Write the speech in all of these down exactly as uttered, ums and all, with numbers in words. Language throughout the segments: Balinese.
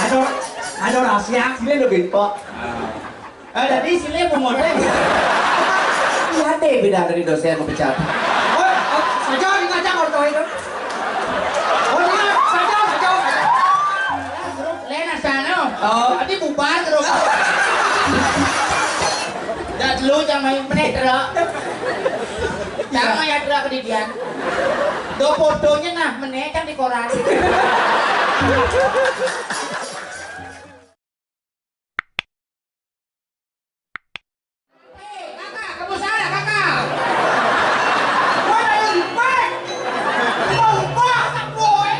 Ada, ada rahasia. Sini lo, Bin, kok. Eh, jadi sini mau model. Iya deh, beda dari dosen mau pecat. Oh, oh, saja ini ngajak orang tua itu. Oh, iya, saja, saja, saja. Lena sana. Oh. Nanti bubar terus. Dah dulu jangan main meneh, Dra. Jangan ya, Dra, kedidian. Do fotonya nah, meneh kan di koran. Hei, kakak, kamu salah, kakak. What are you doing? Mau ubah, anak boy.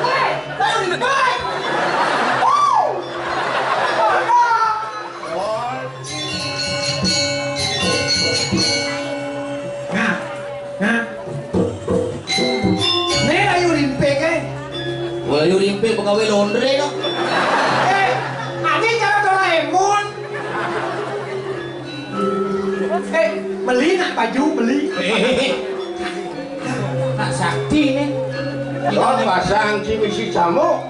Weh, what are you doing? Woo! Nah, nah. Nih ayu limpik, eh. Wah, ayu limpik pegawai laundry, no. Eh, ane cara Doraemon. Eh, beli nak baju, beli. Nak sakti nih. Dot pasang si misi jamu.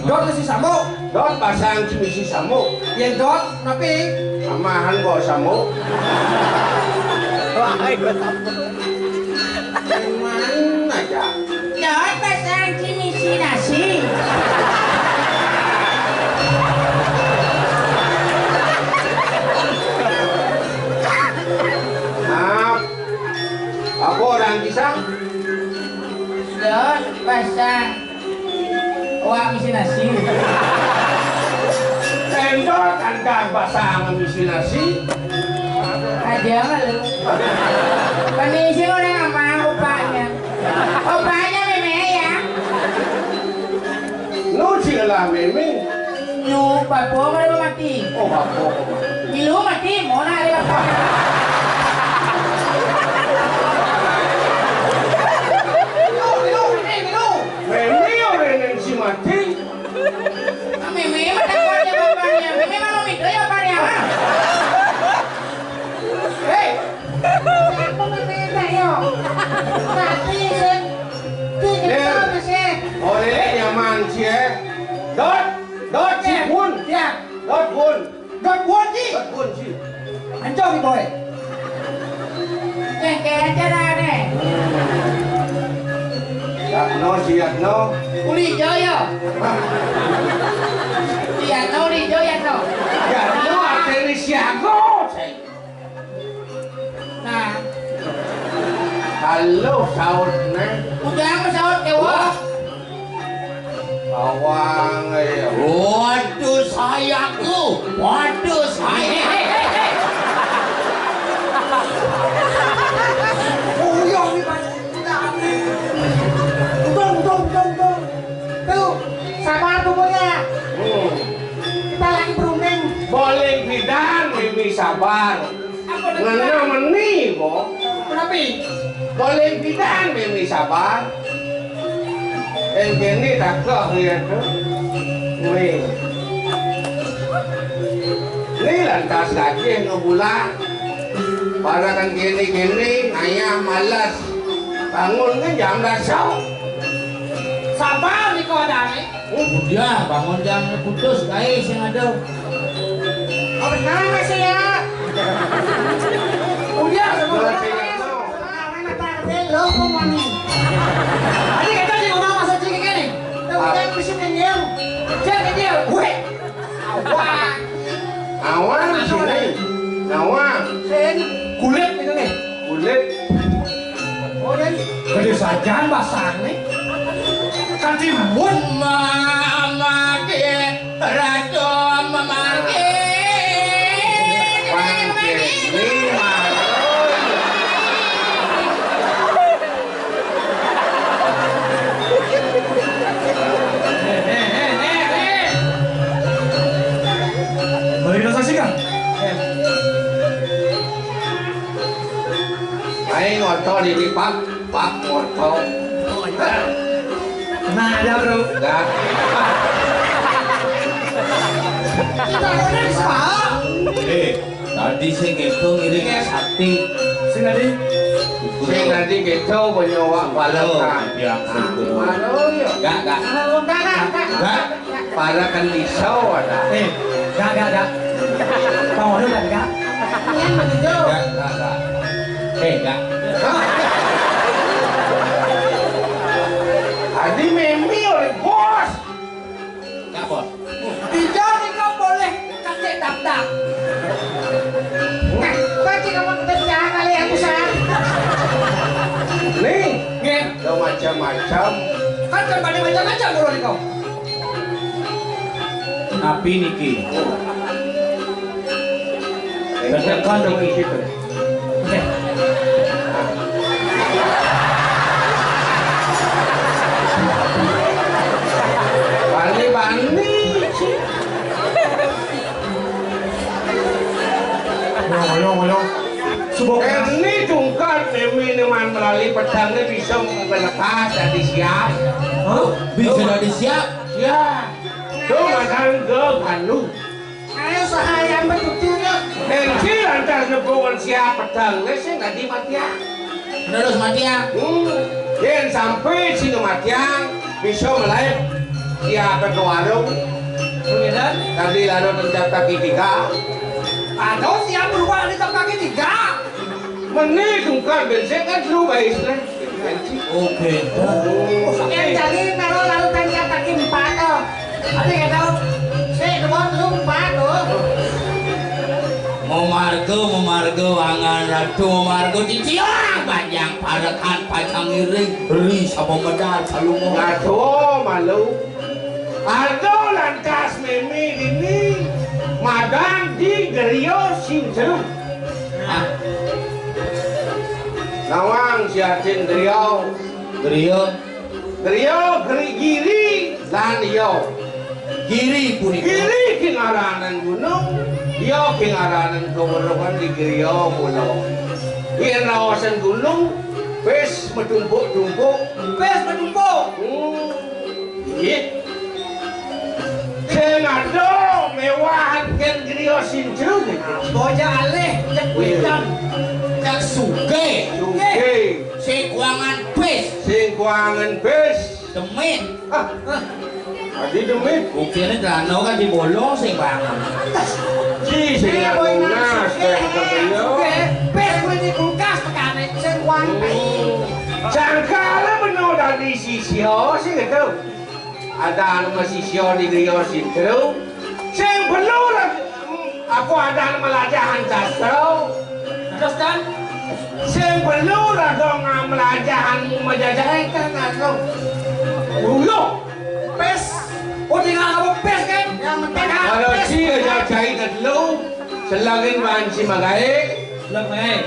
Dot misi jamu. Dot pasang si misi jamu. Yen dot, tapi amahan kok jamu. Wah, ayo. Mana ya? Dot pasang si misi nasi. Maaf. Apa orang kisah? Dot pasang. Wah, misi nasi. Endor kandang pasang misi nasi. Aja malu. Permisi orang apa upahnya? Upahnya meme ya. Nu sila meme. Nu papo kalau mati. Oh, papo. Milu mati, mona ada apa? Milu, milu, meme, milu. Meme orang yang si mati. Meme mah takutnya bapaknya. Meme mah mau mikir ya bapaknya. Hei. Aku meme tak yo. Mati sih. Tidak tahu sih. Oh, lele nyaman sih, eh. Dot, dot, si Bun. Siap. Dot Bun. Dot Bun, Ji. Dot Bun, Ji. Ancong, Boy. Cengkeh aja dah, deh. Yatno, si Yatno. Uli Joyo. Si Yatno, Uli Joyo, Yatno. Yatno, artinya siago. Nah. Halo, saut, nah. Udah, aku saut, kewa. Bawang, ya. Waduh, sayangku. Waduh, sayang. Uyuh, ini pasti. Untung, untung, untung, untung. Tuh, sabar pokoknya. Hmm. Kita lagi berunding. Boleh bidan, Mimi sabar. Apa lagi? Ngena meni, bo. Kenapa? Boleh bidan, Mimi sabar. Yang kini takut dia tu. Weh. Ni lantas gajih ngebulak. Pada kan kini-kini, ayah malas. Bangun kan jam dasar. Sabar ni kau dah ni. Udah, bangun jam putus, guys, yang ada. Oh, benar, Mas, ya? Udah, semua. Lo kok mani? Tadi kita di rumah masuk ciki kan nih? Tahu kan bisa kenyang. Jangan kenyang. Weh. Awang. Awang sini. Awang. Sen. Kulit itu nih. Kulit. Oh, dan gede sajan basahne. Kan timun. Mamake raja mamake. Pangke lima. Mari kita saksikan. Aing ngotor di Pak, Pak ngotor. Nah, ada, Bro. Dah. Kita ngotor di Pak. Eh, tadi saya ngitung ini sakti. Sing tadi. Sing nanti kita punya wak balap. Oh, kan? Ya, syukur. Aduh, ya. Gak, gak. Enggak, enggak, enggak. Gak. Para kan iso ada. Eh, enggak, enggak, enggak. Mau dulu enggak, enggak? Ini yang begitu. Enggak, enggak, enggak. Eh, enggak. Adi memi oleh bos. Enggak, bos. Tidak, tidak boleh. Kasih daftar. Nah, berarti kamu kerja kali yang usaha. Nih, nggih, ada macam-macam. Kan kan pada macam-macam dulu nih kau. Tapi niki. Tekan niki. Bani-bani. Ngolong, ngolong, ngolong. Subuh. Ini tungkat demi neman melalui pedangnya bisa melepas dari siap. Hah? Bisa dari siap? Ya. Tuh makan ke Bandung. Ayo sahaya betutu ya. Nanti lantas nepungan siap pedang, wis sing dadi matian. Terus matian. Hmm. Yen sampai sing matian bisa melahir siapa ke warung. Kemudian tadi lalu terjadi tiga. Atau siap berubah di tempat tiga. Meni tungkar bensin kan seru bae istilah. Oke. Yang jadi kalau lalu tanya kaki empat tuh. Ada yang tahu? Saya kebon lu empat tuh. Memarga, memarga, wangan ratu, memarga, ciciang, panjang, parekan, pacang iring, ri, sama medal, kalau mau. Ngaco malu. Aldo lantas meme dini madang di gerio sing seru. Ah. Nawang siatin gerio. Gerio. Gerio geri giri lan yo. Giri punika. Giri king aranan gunung, yo king aranan keweruhan di gerio pulau. Yen raosan gunung, wis metumpuk-tumpuk. Wis metumpuk. Hmm. Nggih. Sing ada mewahan ken griya sinjrung. Boja alih cek wedan. Cek sugih. Sugih. Sing kuangan bis. Sing kuangan bis. Demit. Ah. Adi demit. Buktine celana kan dibolong sing bangun. Ji sing lunas. Sugih. Bis kuwi di kulkas tekane sing kuangan. Jangkale beno dadi sisya sing gitu. Ada anu masisya di griya sinjrung. Sing perlu ra-, apa ada anu malajahan sastra? Terus, Dan? Sing perlu ra dong malajahan majajahe kan anu. Dulu. Pes. Oh, tinggal apa pes kan? Yang penting kalau pes. Kalau si jajahi telu, selangin wan si magae. Lem, eh.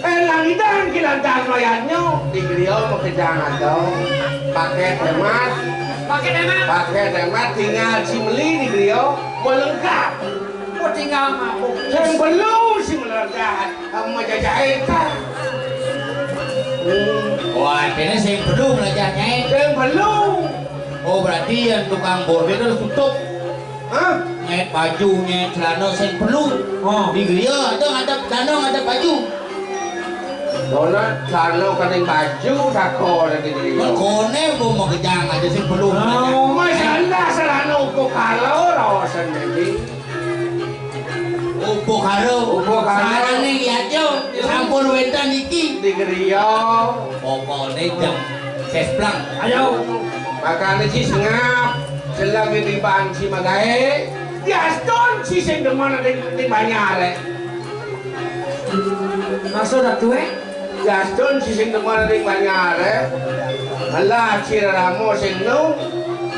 Eh, langitan ki lantas mayatnyo. Di griya makejang ado. Paket hemat. Paket hemat. Paket hemat tinggal si meli di griya melengkap. Oh, tinggal mabuk. Sing perlu si melengkap. Sama jajak eta. Hmm. Wah, kene sing perlu belajarnya. Sing perlu. Oh, berarti yang tukang bordir harus tutup. Hah? Nyait baju, nyait celana sing perlu. Oh. Di griya ada ngadep celana, ngadep baju. Dona celana kene baju sako lagi di griya. Kone mau makejang aja sing perlu. Oh. Masalah celana upo kalo raosan dadi. Upo karo. Upo karo. Sarane ya, Jo. Sampun wenten iki. Di griya. Pokokne jam sesplang. Ayo. Makane si sengap. Selagi di banci magae, diastun si sing demen ning, ning banyare. Maksud atuhe? Diastun si sing demen ning banyare. Alah, si ramo sing nu,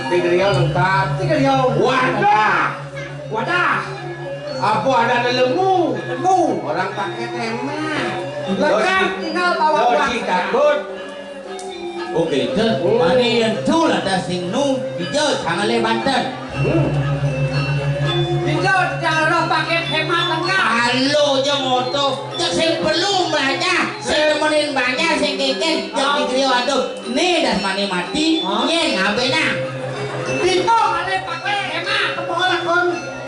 di griya lengkap. Di griya. Wadah. Wadah. Apa ada lemu? Lemu. Orang pakai tema. Lengkap, tinggal bawa uang. Takut. Oke, Cek. Hmm. Mari entu lah dah sing nu, hijau, jangan le banten. Hmm. Hijau, jangan pakai hemat lengkap. Halo, je moto. Cek sing perlu belajar. Sing nemenin banyak, sing keken. Cek di griya, aduh. Ni dah mani mati, nyen abe nah. Bito, ale pakai hemat. Apa lakon?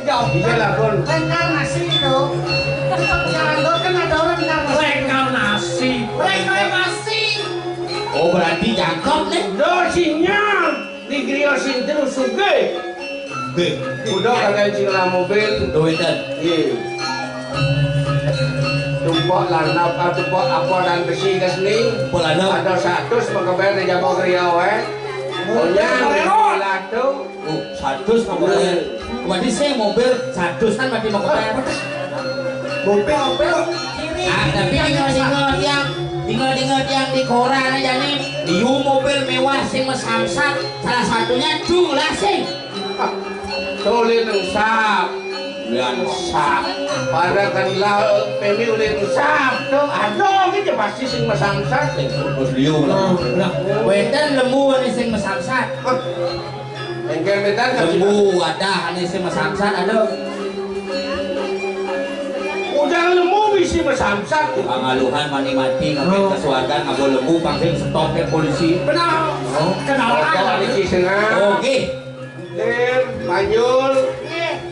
Iya lah, Gun. Reinkarnasi itu. Itu penjalan Gun, kan ada orang reinkarnasi. Reinkarnasi. Reinkarnasi. Oh, berarti cakep nih. Dosinya di Griya Sinten sugih. Nggih. Udah kalian sing ngelah mobil. Udah wénten. Iya. Tumpuk lanap, ah, tumpuk apa dan besi ke sini. Tumpuk lanap. Ada seratus mengkeber di Jago Griya, eh. Oh, iya. Punya, latu. Oh, seratus apa ya? Berarti sing mobil seratus kan berarti mau kepet. Mobil apa? Ah, tapi ingat-ingat yang, ingat-ingat yang di koran aja nih. Liu mobil mewah sing mesamsat, salah satunya Dulasing. Tuh, ulin sap. Ulin sap. Pada kenal Pemi ulin sap. Tuh, aduh, gitu pasti sing mesamsat. Terus liu lah. Nah, wénten lembu anu sing mesamsat. Engké medan kan lembu wadah anu sing mesamsat, aduh. Udah lembu bisi mesamsat. Pangaluhan mani mati, ngapain ke swarga nganggo lembu, pangkeng stop ke polisi. Benar. Oh. Kenal. Oke. Oke. Dim, Panjul.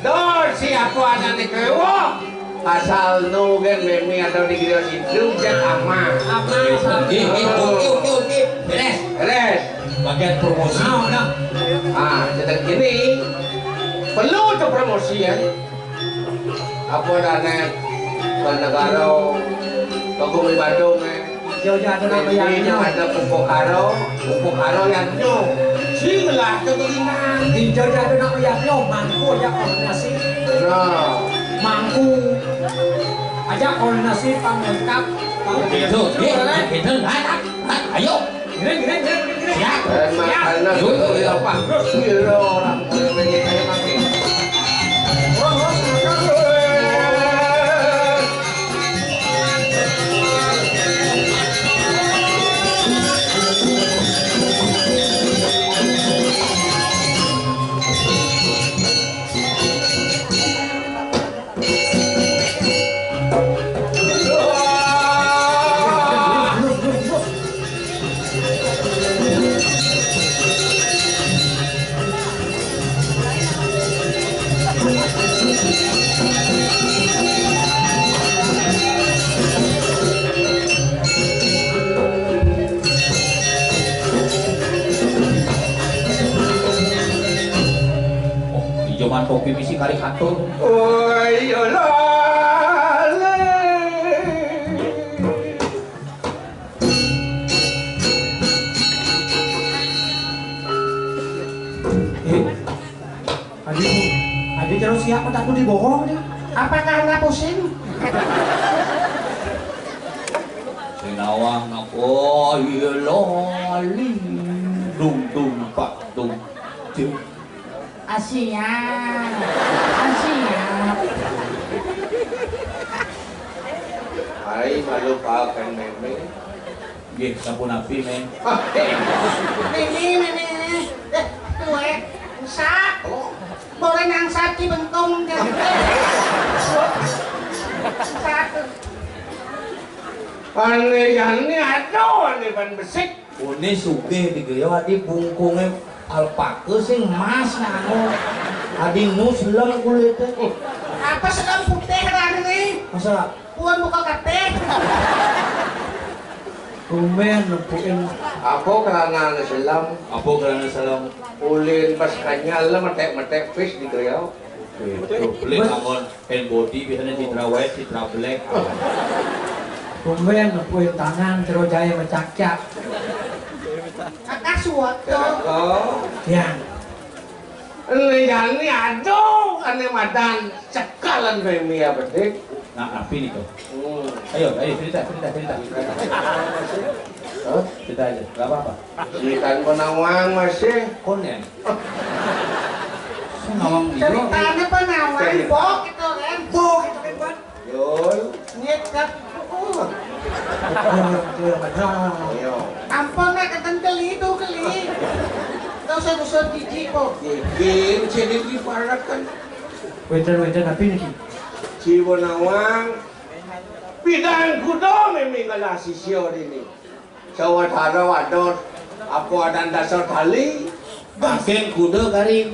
Dor, siapa anaknya kewa? Asal nu kan Memi ada di Griya Sinten, jan aman. Aman. Oke, oke, oke, oke. Beres. Beres. Bagian promosi. Nah, nah. Ah, jadi gini, perlu tuh promosi ya. Apa dane negara Bagong di Badung, eh. Jauh-jauh ada nak bayar. Ini ada pupuk karo, pupuk karo yang nyo. Sing lah, contoh inang. Jauh-jauh ada nak bayar nyo, mangku aja koordinasi. Nah. Mangku. Aja koordinasi panglengkap. Gitu, gitu, gitu, nah, nah, nah, ayo. Siap. Siap. Yuk, yuk, yuk. Oh, ijo man kopi misi kari katur. Oh, iya, lali. Eh, adi, adi terus siapa takut dibohong dia? Apakah anda pusing? Sinawang napa? Iya, lali. Dung, dung, pak, dung. Jeng. Asian. Asian. Hai, malu pakan Meme. Nggih, sapunapi, Meng. Ah, eh. Meme, Meme. Eh, tuwek. Rusak. Oh. Boleh nang sati bengkong, kan? Rusak. Ane jani aduh, ane ban besik. Une sugih di griya adi bungkunge alpaka sing emas nganggo. Adi nu selem kulite. Apa selem putih rane? Masa? Puan buka kabeh. Tumben nempukin. Apa kelana selem? Apa kelana selem? Ulin pas kanyal metek-metek pis di griya. Oke, beli bangun. Hand body biasanya Citra White, Citra Black. Tumben, kuwi tangan terus jaya mecakyat. Kakak suwek to. Oh. Ya. Ini jani aduh, ane madan cekalan Femi ya, Bedik. Nah, api nih tuh. Hmm. Ayo, ayo, cerita, cerita, cerita. Hah? Cerita aja, nggak apa-apa. Cerita penawang masih. Konen. Nawang iya. Ceritane apa nawang? Cerita. Bok gitu kan. Bok gitu kan, Bang. Yul. Niat kat. Oh. Iya. Ampun, nak keten keli itu, keli. Gak usah gusur gigi kok. Gigi, jadi diparatkan. Wénten, wénten, tapi niki. Jiwa nawang. Bidang kuda memang kalah sisya dini. Sawetara wadon, apa adan dasar tali? Bangking kuda kari.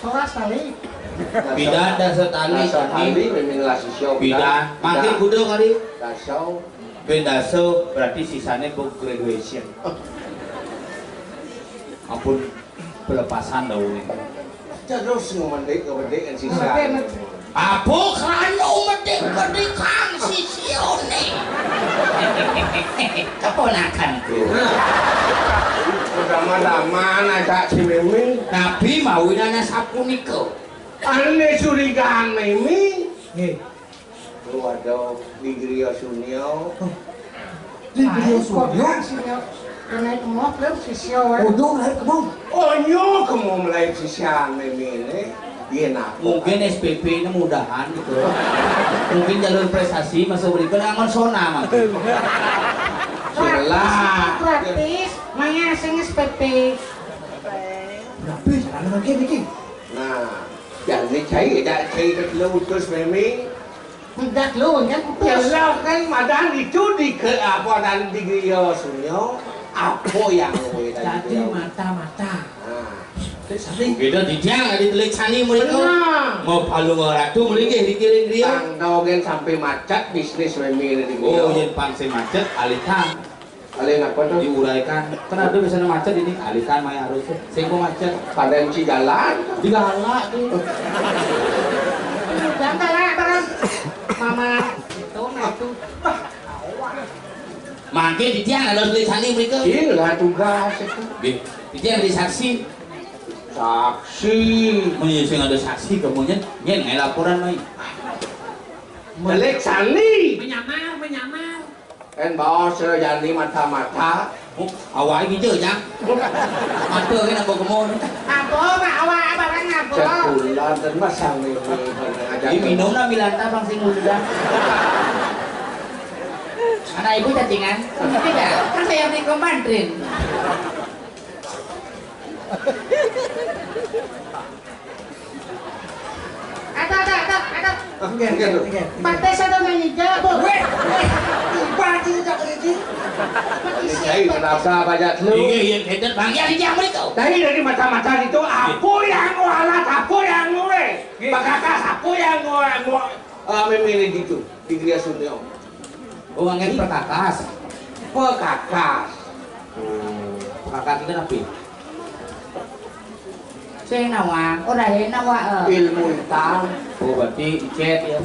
Soras tali. Pidan dasa tali, dasa tali, miming lah sisya. Pidan. Mangkin kuda kali. Dasa. Pidan dasa, berarti sisané buat graduation. Ampun, pelepasan daun ini. Terus ngomendek-ngomendek kan sisya. Apa krana ngomendek-ngomendek kang sisyané? Keponakanku. Pertama-tama ngajak si Mimi. Tapi mawinan sapunika. Ané curigaan Mimi. Nggih. Waduh, di Griya Sunya. Di Griya Sunya? Kena kemot lho sisya waé. Untung lahir kemong. Oh, nyo kemong lahir sisya Mimi né. Yén aku. Mungkin S P P ini mudahan gitu. Mungkin jalur prestasi masuk berikut angon sona mangkin. Jelas. Praktis, maya sing S P P. Tapi jangan mangkin iki. Nah, jangan cai, dak cai ket lu utus Mimi. Enggak lu, kan utus. Jelas kan madan itu di ke apa dan di Griya Sunya. Apa yang lu tadi? Jadi mata-mata. Nah. Kita di tiang ada telik sani mereka. Benar. Mau palung ratu melinggih di kiri dia. Tangga kan sampai macet bisnis Mimi di Griya. Oh, yang pang sing macet, alitan. Alih apa tuh? Diuraikan. Kan ada biasanya macet ini, alitan maya harus tuh. Sing kok macet. Pada enci jalan. Digalak tuh. Jangan galak bareng. Mama, itu, nah, itu. Mangke di tiang ada tulisan ini mereka. Inilah tugas itu. Nggih. Di tiang ada saksi. Saksi. Mun ya sing ada saksi kemudian nyen ngai laporan mai. Melek sani. Menyamar, menyamar. Kan baos jani mata-mata. Oh, awak iki, Cuk, Jang. Mata kan apa kemon? Apa, Mak? Awak barang apa? Cek bulan dan masang ini. Ini minum lah Milanta bang sing muda. Anak ibu cacingan. Tidak, kan saya beli komandrin. Ada, ada, ada, ada. Oke, oke, oke. Paté sada nang ija, Bu. Wéh, wéh. Ubah iki cak iki. Iki kenapa banyak lu? Iya, iya, kita bang ya di jam itu. Tadi dari mata-mata itu apa yang walat, apa yang ngulé? Pakakas apa yang ngulé, ngulé, eh, memilih gitu di Griya Sunyo. Oh, angin perkakas. Pekakas. Hmm, pekakas itu apa? Sing nawang, ora enak wae. Ilmu hitam. Oh, berarti icet ya.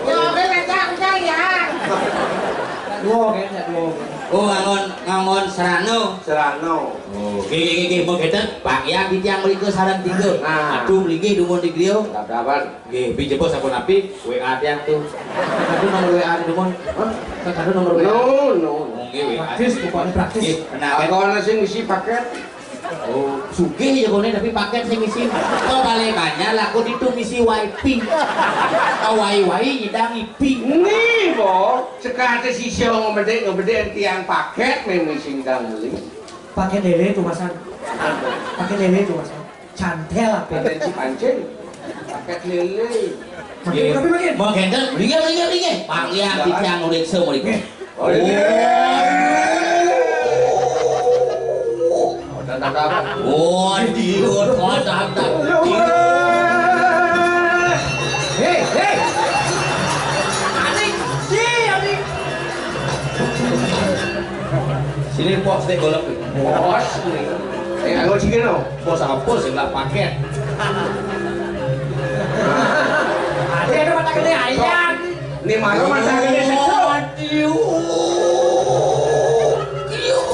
Yo, kowe baca udah ya. Dua kayaknya, dua. Oh, ngangon, ngangon serano. Serano. Oh, nggih, nggih, nggih, nggih, monggo ngeten, Pak Yang di tiang mriku sareng tiga. Nah. Aduh, mriki dumun di griya. Dapat. Nggih, pinjebos sampun apik, W A tiang tuh. Satu nomor W A di dumun. Hah? Satu nomor W A. No, no. Oh, nggih, W A. Praktis, pokoknya praktis. Nggih, benar. Aku ana sing ngisi paket. Oh, sugih ya kono tapi paket sing ngisi. Kok paling banyak laku itu ngisi Y P. Kok Y Y nyidang I P. Nih, Bo, sekate sisya ngomedek-ngomedek tiang paket meh ngisi nyidang beli. Paket lele tuh, Masan. Paket lele tuh, Masan. Cantel apa? Ada cipancing. Paket lele. Makin, tapi makin. Menggendel, ringgih, ringgih, ringgih. Bang, ya, kita nguriksa, nguriksa. Oh, iya. Oh, dan, dan, dan. Oh, diur, oh, dan, dan. Hei, hei. Adik, si, adik. Sini, Pok, sini golek. Bos, nih. Eh, aku cikin, no. Bos apa sih, nggak paket? Ada, ada mata gede ayam. Ini malu mata gede sejuk. Aduh. Ayo,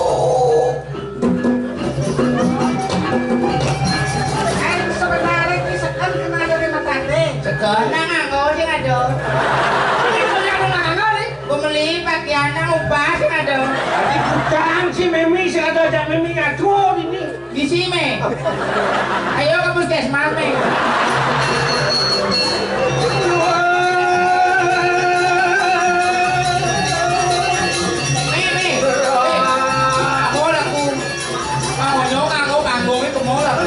sebentar, ini seken kena dari mata gede. Seken? Nang, nang, oh, dia ngado. Ini punya aku nang, nang, nih. Ku meli pakaian nang ubah sing ada. Tadi bujang si Memi sing ada ajak Memi ngatur ini. Di sini. Ayo ke puskesmas, Mi. Mi, Mi. Mi. Aku laku. Mau nyong aku panggung itu mau lah.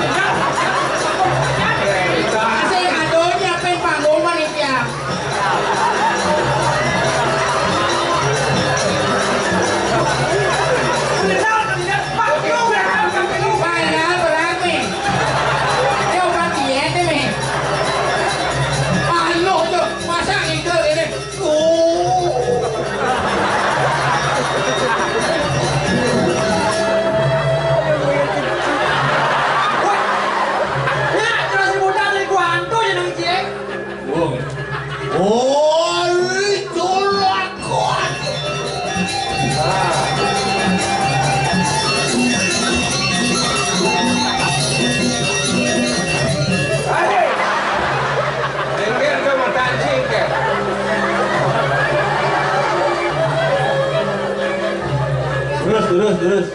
Masih ada nyiapin panggung panitia. Padahal berarti. Yo, Terus, terus.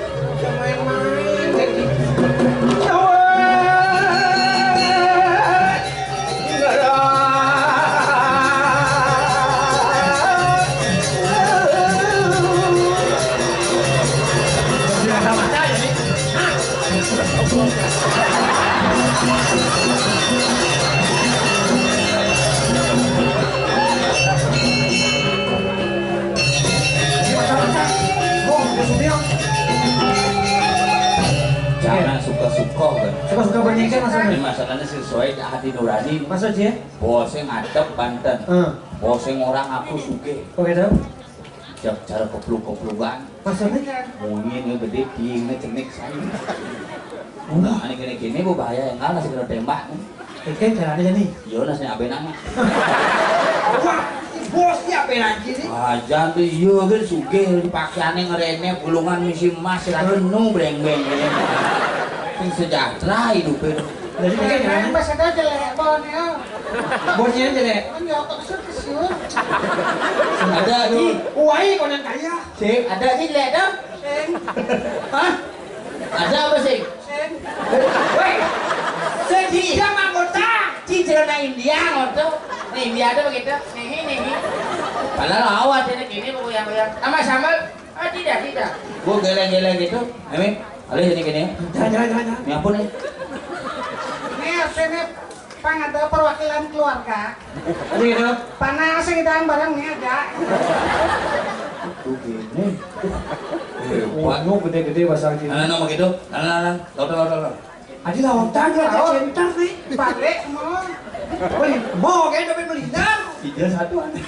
Jangan suka-suka kan. Suka-suka bernyengkel maksudnya? Ini masalahnya sesuai hati nurani. Maksudnya? Bosnya ngadep banten. Bosnya orang aku suge. Kok gitu? Jab cara kepluk-keplukan. Maksudnya? Mungkin gedé, tiingnya cenik saya. Nah, ini gini-gini, bu, bahaya yang kalah segera tembak nih. Oke, caranya nih. Yo, nasnya abe nanya. Wah, bosnya abe lagi nih. Ajan tuh, iya kan, sugih, pakaiannya ngerene, gulungan misi emas, sirahnya nu, breng-breng, breng. Sing sejahtera hidupnya. Jadi, pakai caranya. Pas ada jelek, bon, ya. Bosnya jelek. Kan ya, kok kesel, kesel. Ada, Ji. Wah, iya, konon kaya. Sing, ada, Ji, jelek, dong. Sing. Hah? Ada apa, Sing? Sing. Woi, sedih sama kota. Ci celana India, ngoto. Nah, India ada begitu. Nih, nih, nih. Padahal awat ini gini, bu, yang, yang. Sama sambal? Ah, tidak, tidak. Gua geleng-geleng gitu. Ini, alih ini gini. Jangan, jangan, jangan, jangan. Ini ampun, nih. Ini apa, ini? Pang ada perwakilan keluarga. Aduh, gitu. Panas sing kita bareng nih aja. Tuh gini. Eh, wanyu gede-gede pasang sini. Nah, nah, nah, begitu. Nah, nah, nah. Tahu, tahu, tahu, tahu. Aji lawan tangga lawan. Entar nih. Balik mau. Beli, mau kayak dapat beli. Tiga satu aja.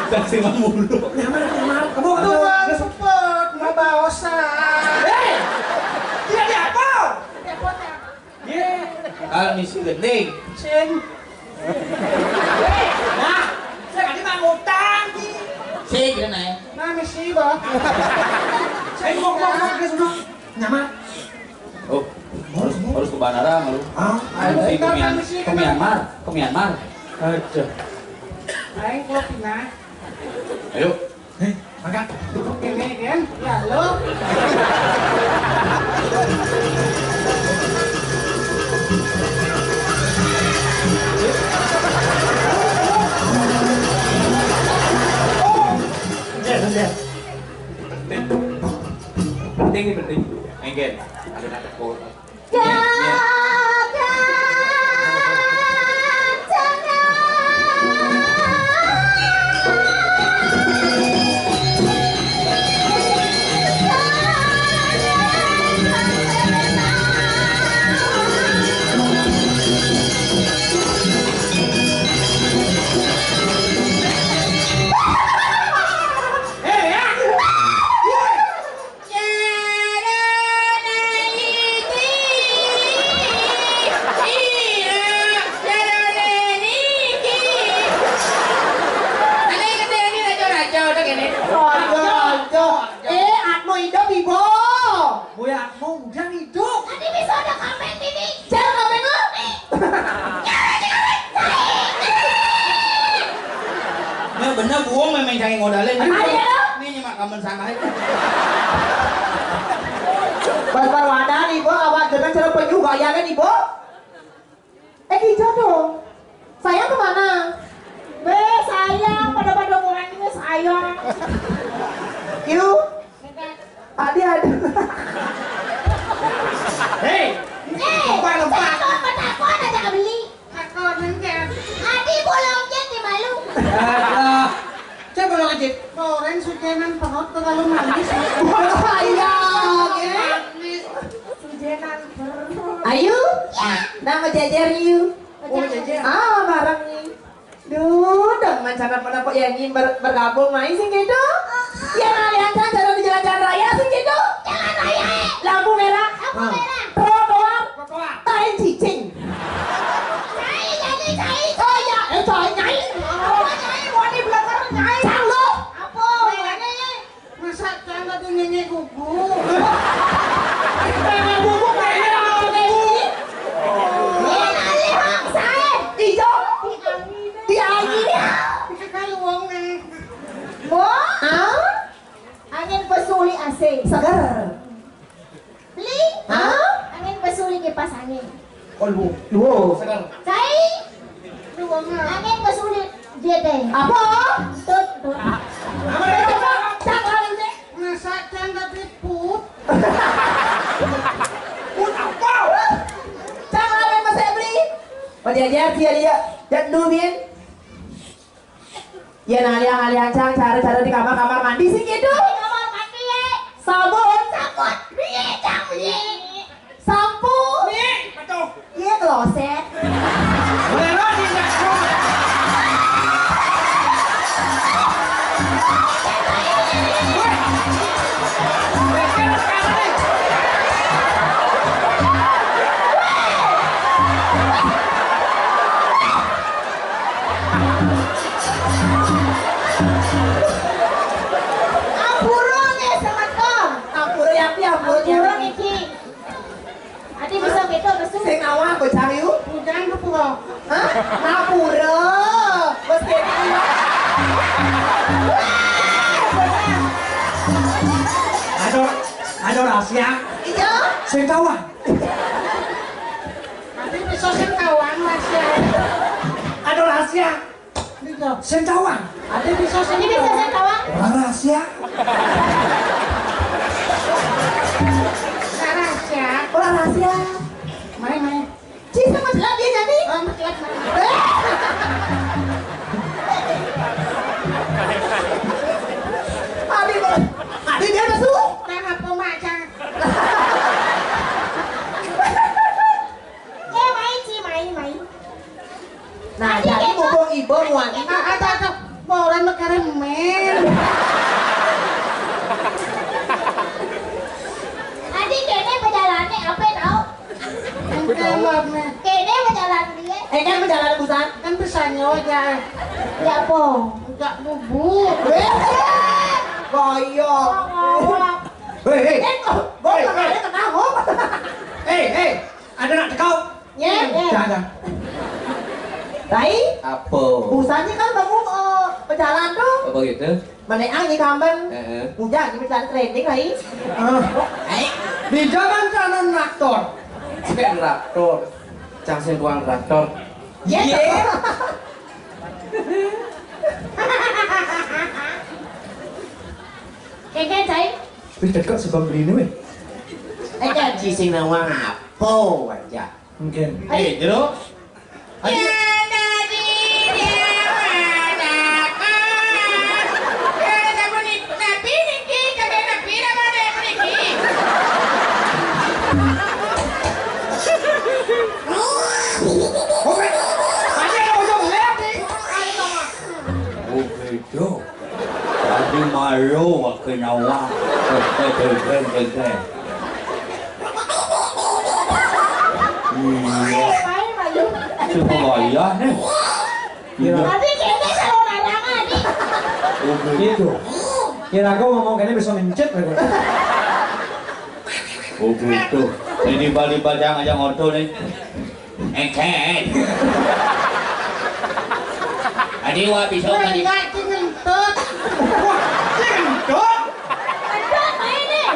Kasih mah mulu. Nyamar, nyamar. Kamu tuh. Tuan sepet, mau baosan. Eh, tidak diapa. Tidak apa. Iya. Kalau misi gending. Sing. Nah, saya tadi mah ngutang, Ji. Sing, kena ya. Nah, misi, Bang. Eh, mau, mau, mau, dia sudah nyamar. Oh, harus, harus ke Banara lu. Ah, harus ke Mian-, ke Myanmar, ke Myanmar. Aduh. Aing gua pindah. Ayo. Hei, makan. Ini kan, ya lo. Penting. Penting, penting. Enggen. Ada nak tekor. Eh, Atmo hidup, Ibu. Boy Atmo udah hidup. Tadi bisa ada komen ini. Jangan komen lu. Nah, bener, buang memang cangé modalé. Ayo. Ini nyemak kamen sana aja. Pas parwadan, Ibu, awak dengan cara penyuh gaya kan, Ibu? Eh, hijau dong. Sayang kemana? Be, sayang, pada-pada orang ini sayang. Iu. Adi ada. Hei, eh, lempar, lempar. Saya mau bertakwa, ada tak beli? Takut nanti. Adi pulang jadi malu. Alah, coba lo ngejit. Goreng sujenan perut terlalu manis. Wah, iya, oke. Manis. Sujenan perut. Ayu? Ya. Nama jajar, Yu. Oh, jajar. Ah, bareng nih. Duh, demen sana pernah kok yang ingin ber-, bergabung main sih gitu. Ya, ngalian kan jalan di jalan-jalan raya sih gitu. Jalan raya, eh. Lampu merah. Lampu merah. Trotoar. Trotoar. Tain cicing. Cai, jadi cai. Oh iya, eh, cai, nyai. Apa nyai? Wani belakang nyai. Cang lu. Apa? Wani. Masa cang tadi nyanyi gugu? Nyanyi gugu, kayaknya nyanyi gugu. Ini alih hak saya. Ijo. Di angin. Di angin. Di angin. Di angin. Wah. Ah? Angin pesuli asli. Seger. Beli? Hah? Angin pesulit kipas angin. Oh, lu, lu. Seger. Cai? Angin pesulit dia teh. Apa? Tut, tut. Apa dia? Cak lawan teh. Masa cang tapi put? Put apa? Cak lawan Mas Ebli. Pajajar sia dia. Jak dulu, Bin. Ya, nah, liang, liang, cang, cara, cara di kamar, kamar mandi sih gitu. Di kamar mandi, ya. Sabun. Sabun. Biye, cang, biye. Sampo. Biye, betul. Iya, kloset. Boleh lo di dapur. Woi. Ampura nggih, semeton. Ampura ya, Pi, ampura ya. Ampura niki. Ati bisa gitu, besu. Sing awak bocah yu. Hujan tuh pura. Hah? Ngapura. Bos kene. Ada, ada rahasia. Iya. Sing tawang. Ati bisa sing tawang, Mas, ya. Ada rahasia. Bisa. Sing tawang. Ati bisa sing tawang. Ora rahasia. Ora rahasia. Ora rahasia. Main, main. Ci, sama jelas dia jadi. Oh, jelas. Adi, Adi dia masuk. Nah, apa macam? Eh, main, Ci, main, main. Nah, jadi mumpung ibu muani. Ah, ada, ada. Mau orang negara men. Adi kene perjalanan apa tahu? Enggak, maaf, men. Kene perjalanan dia. Eh, kan perjalanan busan? Kan bisa nyawa aja. Ya apa? Enggak bubuk. Boyo. Hei, hei. Eh, kok, kok ada kenapa? Hei, hei. Ada nak tekau? Ya, ya. Jangan. Rai? Apa? Busannya kan bangun eh, pejalan tuh. Apa gitu? Mana ang ikamben? Heeh. Udah, ini pejalan training, Rai. Ah. Hai. Di zaman sana traktor. Sing traktor. Cang sing tuang traktor. Ya, iya. Kagak, Cai. Wis cekak sebab beli ini, weh. Eh, janji sing nawang apa, wajah? Mungkin. Eh, jero. Ayo. Ya, tadi dia mengatakan, eh, siapa nih? Nabi niki, kakek Nabi, nama dia niki? Oke. Masih ada ujung lihat nih. Oke, Cok. Tadi malu waktu nyawa. Iya. Cuma wayah nih. Iya. Tapi kayaknya kalau larangan nih. Oh, begitu. Kira aku ngomong kene bisa mencet lagi. Oh, begitu. Ini bali-bali yang aja ngoto nih. Engken. Adi wa bisa kan. Enggak, sing ngentut. Wah, sing ngentut? Ngentut main nih.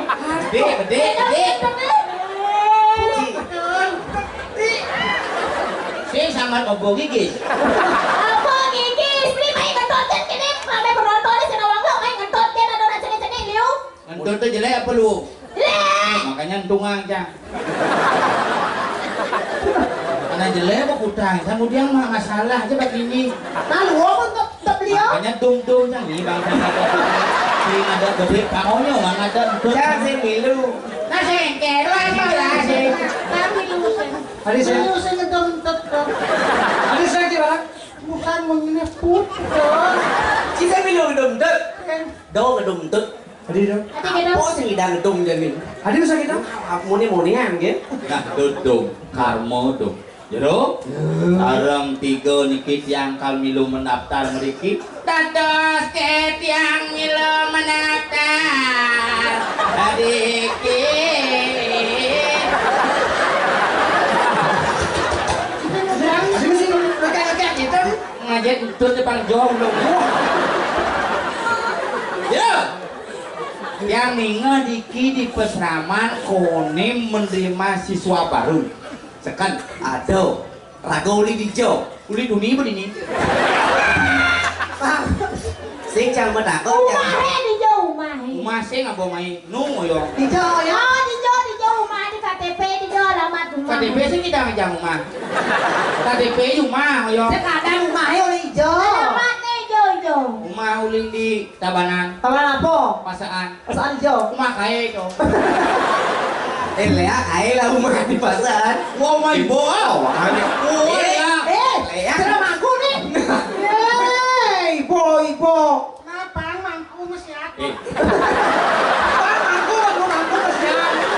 Gede, gede, gede. Ngentut. Sing sangat obo gigis. Obo gigis, beli main ngentut kan kene, ame penonton sing nawang lo main ngentut kan ada orang sini-sini liu. Ngentut tuh jelek apa lu? Jelek. Makanya entungan, Cang. Karena jelek apa kutang? Kemudian mah masalah aja begini. Nah, lu apa untuk, untuk beliau? Makanya tung-tung, Cang. Ini bang, Cang, ada. Ini ada gede, Bang Onyo, Bang, ada entut. Cang, sing milu. Nah, sing kero, sing jelas, sing. Tapi lu, sing. Adi, sing. Lu, sing ngedong entut, dong. Adi, sing gimana? Bukan menginap put, dong. Kita milu ngedong entut. Kan. Dong ngedong entut. Adi dong. Adi ngedong. Apa sing idang dong jamin? Adi usah kita. Muni-munian, nggih. Nah, dong, dong. Karma, dong. Jero? Sareng tiga niki tiang kal milu mendaftar mriki. Dados ke tiang milu mendaftar mriki. Adi mesti ngekek-ngekek gitu. Ngajak entut depan jong dong. Ya. Yang ningeh niki di pesraman konem menerima siswa baru. Seken. Aduh, raga uli dija. Uli duni apa dini? Sing cang matakon, cang. Umahe dija, umahe. Umah sing apa mai? Nu ngoyong. Dija, ya. Oh, dija, dija, umahe di K T P, dija alamat umah. K T P sing kita ngejang umah. K T P umah ngoyong. Sekadang umahe uli dija. Alamatne dija, dija. Umah uling di Tabanan. Tabanan apa? Pasaan. Pasaan ijo. Umah kae, Cong. Eh, Lea, kae lah umah di pasaan. Wah, umah ibu, ah, wah, ada. Oh, eh, Lea. Eh, Lea. Sudah mangku nih. Eh, ibu, ibu. Nah, Bang, mangku mesti ada. Eh. Bang, mangku, mangku, mangku mesti ada.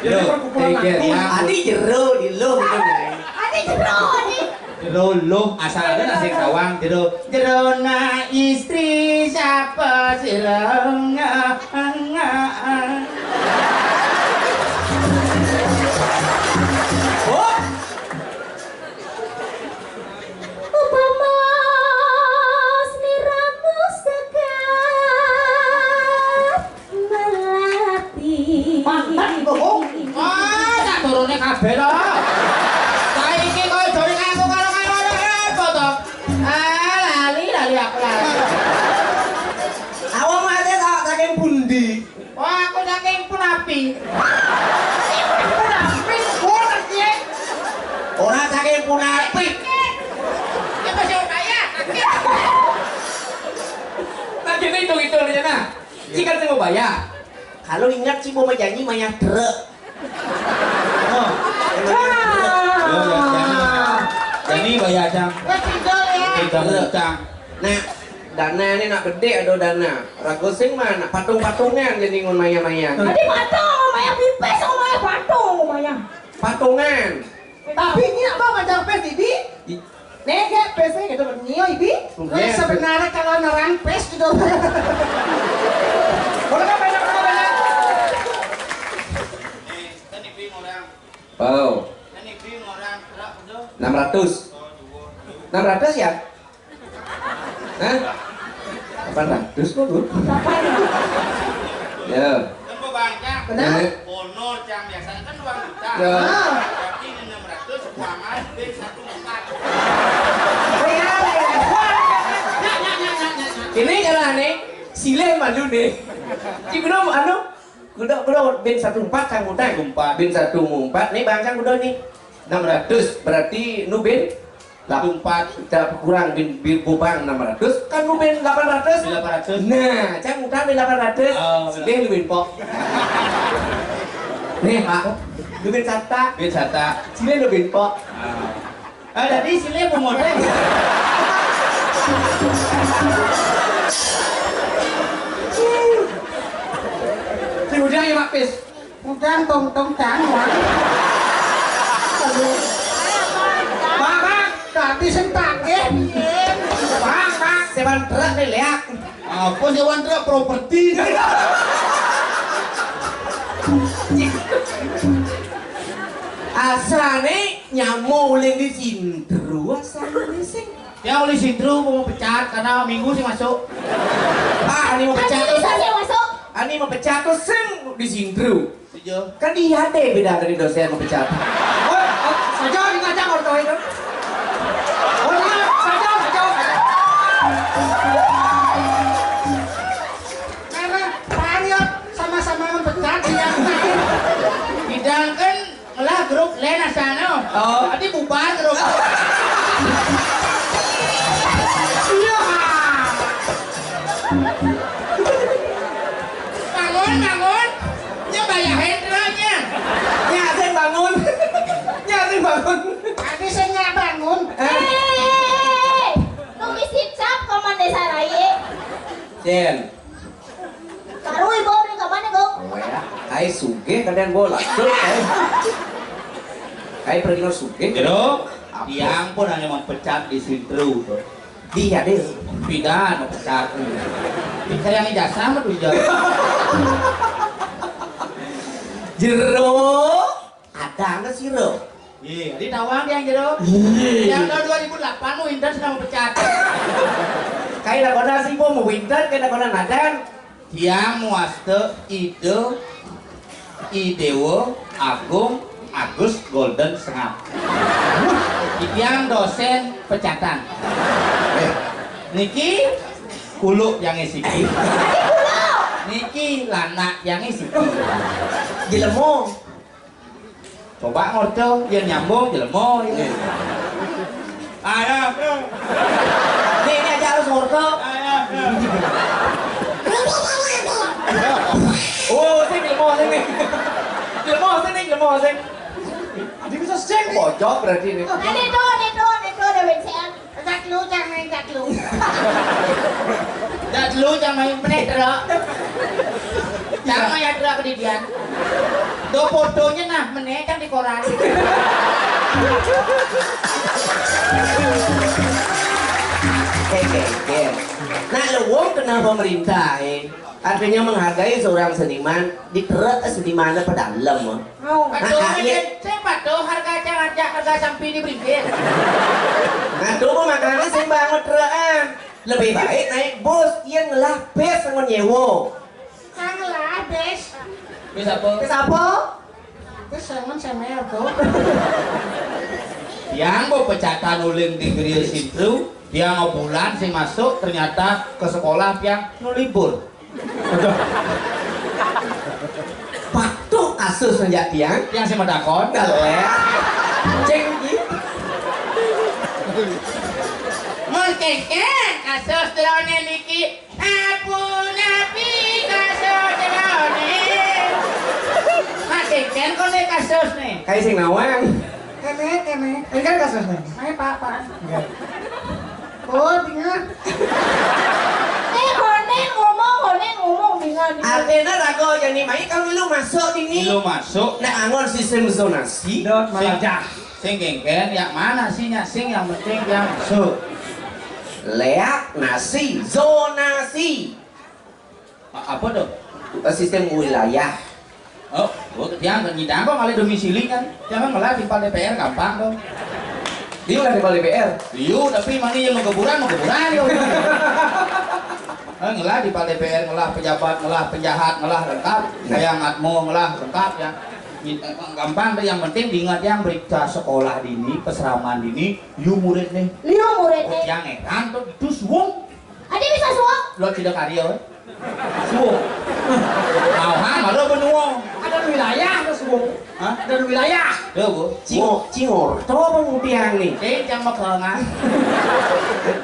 Jadi, perkumpulan mangku. Adi jero di lo gitu, Bang. Adi jero, Adi. Jero loh, asal ada nasi sawang, jero. Jerona istri siapa sireng? Oh, upama sliramu sekar melati. Mantan, Bobo. Wah, tak turune kabeh to. Saiki kowe do ngaku karo karo apa to? Ah, lali, lali aku lali. Awak mate tak saking pundi? Wah, aku saking Punapi. Punapi, ngono piye? Ora saking Punapi. Ya, masih bayar. Tak gitu, hitung-hitung aja, nah. Jika saya mau bayar. Kalau ingat sih mau janji maya truk. Oh. Yo, yo, jani. Jani bayar, Cang. Wes, pindah ya. Pindah utang. Nah, dana ini nak gede ada dana. Rago sing mana? Patung-patungan jadi ngun maya-maya. Tadi patung, maya pipis, oh, maya patung, maya. Patungan. Tapi ini apa ngajar pes ini? Nek gak pes gitu, nio ibi. Nah, sebenarnya kalau neran pes gitu. Boleh kan banyak, boleh banyak. Nih, kan ibi orang. Oh. Kan ibi orang truk itu. Enam ratus. Oh, dua. Enam ratus ya? Hah? Delapan ratus kok, Bu? Ya. Kan gua banyak. Benar? Honor, Cang, biasanya kan dua juta. Ya. Ah. Berarti ini enam ratus, kurangan B satu empat. Ini kalau aneh, silih malu nih. Cibino anu, kuda, kuda bin satu empat, Cang Mutai. Empat. Bin satu empat, nih Bang Cang kuda nih. Enam ratus, berarti nu bin? Delapan empat. Kita kurang bin, bin bubang enam ratus, kan nu bin delapan ratus. Bin delapan ratus. Nah, Cang Mutai bin delapan ratus. Oh, benar. Silih nu bin pok. Nih, Pak. Nu bin sata. Bin sata. Silih nu bin pok. Ah. Ah, jadi silih pemodel. Si udah ya, Mak Pis. Udah tong tong tang, Mak. Aduh. Mak, Mak, tadi sing tagih piye? Mak, Mak, sewan truk nih, lihat. Apa sewan truk properti? Asane nyamuk uling di sindru asane sing. Ya, uli sindru mau pecat karena minggu sih masuk. Ah, ani mau pecat. Ani bisa sih masuk. Ani mau pecat tuh sing di sindru. Setuju. Kan iya deh beda dari dosen mau pecat. Oh, oh, saja ini aja kalau tahu itu. Oh, iya, saja, saja, saja. Karena Pak Aryo sama-sama mempecat dia. Bidang kan Ngelah grup lain asana. Oh. Tadi bubar grup. Iya. Bangun, bangun. Nya bayar hendra nya. Nya sing bangun. Nya sing bangun. Tadi saya nggak bangun. Eh? Eh, tunggu sip sap, koman desa raya. Sen. Baru ibu beli ke mana, Bu? Oh ya, ai sugih kalian bola. Tuh, ai. Ai pergi lo sugih. Jero, dia pun hanya mau pecat di sintru tuh. Dia deh. Pindah mau pecat. Saya yang ijazah mah tuh ijazah. Jero, ada nggak sih, Ro? Iya, di Tawang dia yang jero. Iya. Yang tahun dua ribu delapan lu Inter sedang pecat. Kayak Kena kona sipo mawinten, kena kona nadan. Tiang mawasta Ida, I Dewa Agung Agus Golden Sengap. Titiang dosen pecatan. Eh, niki kuluk tiangé siki. Niki landak tiangé siki. Jelema. Coba ngorta, yén nyambung jelema. Ayo. Nih, ini aja harus ngorta. Oh, sing jelema, sing nih. Jelema, sing nih, jelema, sing. Adi bisa sing. Bojok berarti ini. Nah, nih tuh, nih tuh, nih tuh, ada bensean. Cak lu, cak main, cak lu. Cak lu, cak main, meneh, Dra. Cak main, Dra, kedidian. Do fotonya nah, meneh, cak di koran. Oke, oke. Nah, lu wong kenal pemerintah, eh. Artinya menghargai seorang seniman, di truk senimannya pedalem, eh. Aduh, nah, iya. Saya patuh harga aja ngajak harga sampai di bringkil. Nah, tuh makanya saya bangun truk, ah. Lebih baik naik bus, yang ngelah bus sama nyewa. Kang lah, bes. Bes apa? Bes apa? Bes sengon semer tuh. Tiang mau pecatan uling di Griya Sintru, tiang bulan sing masuk, ternyata ke sekolah tiang nu libur. Aduh. Waktu kasus ngajak tiang, tiang sing matakon. Kalau ya. Cek iki. Mun kéngkén kasus delone niki, ampun napi kasus delone. Nah, kéngkén kok nek kasus nih. Kayak sing nawang. Kéné, kéné. Ini kan kasus nih. Ayo, Pak, Pak. Enggak. Oh, dengar. Eh, konen ngomong, konen ngomong, dengar. Artinya raga jani mai kalau lu masuk ini. Lu masuk. Nah, angon sistem zonasi. Dot malah. Sing kéngkén, yang mana sih, nya? Sing yang penting yang masuk. Leak nasi, zonasi. A-, apa tuh? Eh, sistem wilayah. Oh, oh, tiang kan nyidang kok ngalih domisili kan. Jangan malah di D P R gampang tuh. Dia udah di D P R. Iya, tapi mana yang mau kuburan, mau kuburan ya. Eh, ngelah di D P R, ngelah pejabat, ngelah penjahat, ngelah lengkap. Nah. Kayak ngatmo, ngelah lengkap ya. Nyi-, eh, gampang tuh, yang penting diingat yang berita sekolah dini, peseraman dini, liu murid nih. Liu murid nih. Oh, tiang heran tuh, dus wong. Ada bisa suap? Lo tidak karya, eh? Suap. Mau ha, malah benua. Ada wilayah ke suap. Hah? Ada wilayah. Tuh, Bu. Cingor, cingor. Coba ngupiang nih. Eh, jangan makangan.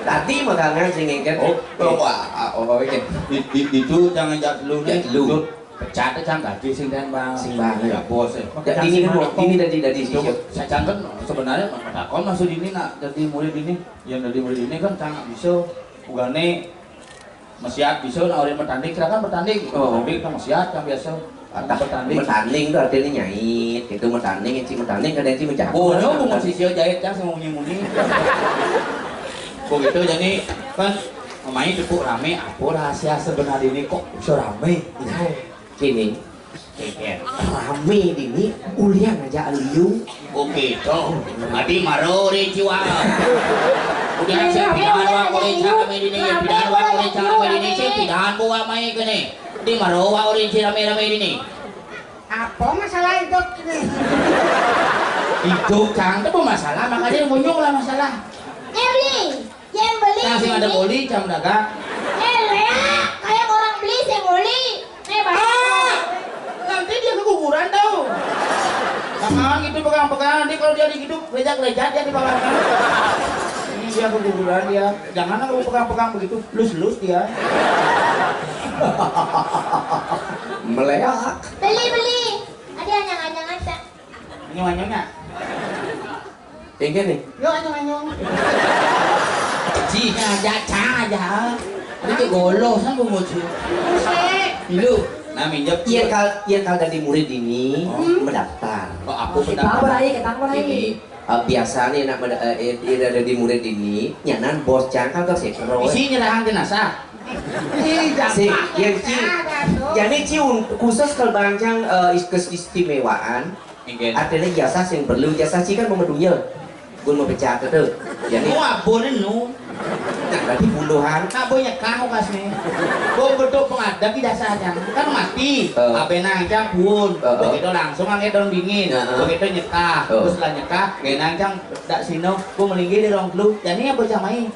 Tadi makangan sing ngeket. Oh, oh, wah, oh, oh, iya. Di, di, itu jangan jat lu nih. Jat lu. Pecat aja gaji sing dan bang. Sing bang. Ya, bos, ya. Jadi ini, ini tadi, tadi sih. Saya jangan sebenarnya takon maksud ini nak jadi murid ini. Yang dari murid ini kan sangat bisa. Ugane masiat bisa, nah, orang bertanding, silakan bertanding. Oh. Tapi kita masiat kan biasa. Ada bertanding. Bertanding tuh artinya nyait, itu bertanding, yang bertanding, kadang yang menjago. Oh, no, bunga sisi jahit yang sama muni-muni. Begitu, jadi kan main tepuk rame, apa rahasia sebenarnya ini kok bisa rame? Nah, gini, rame ini ulian aja liu. Oke, cok. Adi maro ri ciwa. Udah, saya pindahan wa kore cak kami ini, pindahan wa kore cak kami ini, saya pindahan bawa mai kene. Di maro wa ori ci rame-rame ini. Apa masalah hidup ini? Hidup cang, itu masalah, makanya muncul lah masalah. Erli, yang beli. Nah, sing ada ini. Boli, cang dagang. Eh, Lea, kayak orang beli, saya beli. Eh, Bang. Ah! Nanti dia keguguran tahu. Bakalan gitu, pegang-pegang, nanti kalau dia dihidup, lejat-lejat dia di bawah. Ini dia keguguran dia. Jangan aku pegang-pegang begitu, lus-lus dia. Meleak. Beli, beli. Ada anyang-anyang aja. Anyang-anyang nak? Tinggi nih. Yo, anyang-anyang. Cih aja, cang aja. Ini ke golo, sang bungut sih. Buset. Ilu. Nah, minjam. Iya, kal, iya, kal dari murid ini mendaftar. Oh, aku mendaftar. Kita apa lagi? Kita apa lagi? Ini. Eh, biasanya nak meda-, eh, eh, ada di murid ini, nyanan bos cangkal ke sekro. Isi nyerahan jenazah. Ih, si, gampang, yang ci, ada tuh. Jadi ci un-, khusus kalau bangcang, eh, is-, keistimewaan, artinya jasa sing perlu, jasa ci kan memedunya. Gue mau pecah ke tuh. Jadi, nu abon nu. Nah, Dadi puluhan. Nak boh nyekah kas nih. Boh bentuk pengadeg ijazah cang. Kan mati. Heeh. Ape nang cang pun. Heeh. Begitu langsung angkat daun dingin. Heeh. Begitu nyekah. Heeh. Terus lah nyekah, genang cang dak sino, boh melinggih di rong telu. Jani apa cang mai?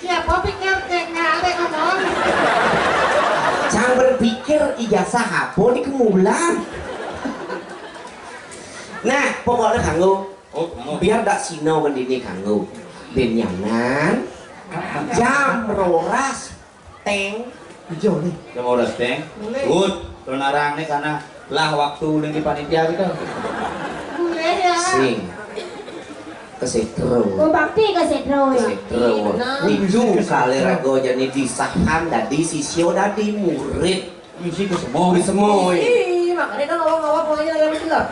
Siapa pikir cek nggak ada ngomong? Cang berpikir ijazah apa di kemulan. Nah, pokoknya kanggo. Oh, kanggo. Biar dak sino kan dini kanggo. Benyangan jam roras teng. Ijo nih. Jam roras teng. Mulai. Good. Terus narang nih karena lah waktu ulun di panitia gitu. Mulai ya. Sing. Kesetro. Oh, bakti kesetro ya. Kesetro. Nah. Itu kali rago jadi disahkan dari sisio dari murid. Misi ke semua. Ke semua. Ih, makanya kan awal-awal mulai yang betul lah.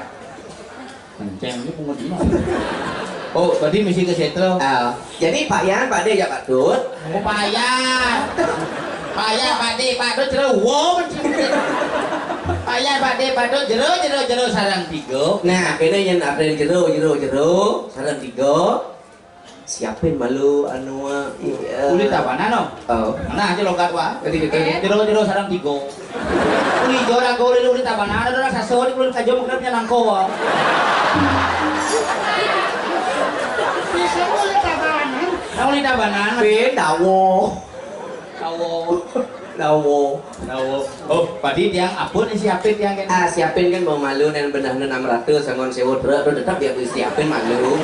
Kenceng ini pungut ini. Oh, tadi misi ke setro. Ah, jadi Pak Yan, Pak De, ya Pak Dut. Oh, Pak Yan. Pak Yan, Pak De, Pak Dut, jero. Wow, Pak Yan, Pak De, Pak Dut, jero, jero, jero, sarang tiga. Nah, kene yang ada jero, jero, jero, sarang tiga. Siapin malu anu, iya. Kulit apa nano? Oh. Nah, aja logat wa. Jadi gitu. Jero, jero, sarang tiga. Kulit jora kulit, kulit apa nano? Ada rasa sori, kulit kajo mungkin punya nangko wa. Bisa kulit apa nano? Nah, kulit apa nano? Beda wo. Tawo. Tawo. Tawo. Oh, padi tiang apun siapin tiang kan? Ah, siapin kan mau malu dan benah enam ratus sangon sewa truk tu tetap dia beli siapin malu.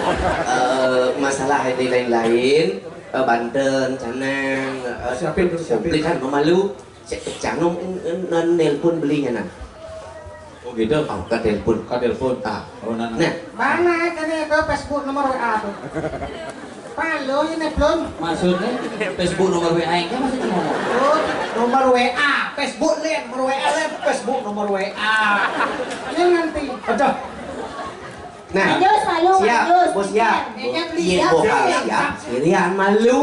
Eh, masalah ini lain-lain, eh, banten, canang, eh, siapin tu, siapin. Beli kan mau malu. Cek canung nan nelpon belinya nah. Oh gitu. Oh, ka telepon. Ka telepon. Ah. Oh, nah, nah. Nah. Mana kene ke Facebook nomor W A tu? Palu ini belum. Maksudnya Facebook nomor W A ini maksudnya ngomong. Oh, nomor W A, Facebook lain, nomor W A lain, Facebook nomor W A. Ini nanti. Aduh. Nah, Manjus, malu, siap, manjus, bos, siap. Ingat, iya, siap, bos, siap. Siap. Sirian malu.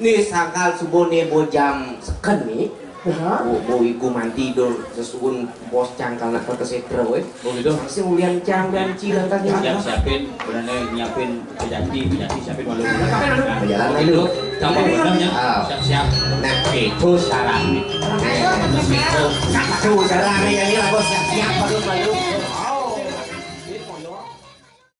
Nih, sangkal subuh nih, bo jam seken nih. Aha. Bo, bo iku manti dul sesuun bos cangkal nak ke setra, weh. Oh, gitu? Masih ulian cang dan cilang tadi. Siap, siapin, bener nyiapin pejanti, pejanti siapin malu. Berjalan malu. Campur benangnya. Ah. Siap-siap. Nah, itu syaratnya. Itu syaratnya, ya, ini lah, bos, siap-siap, malu, malu.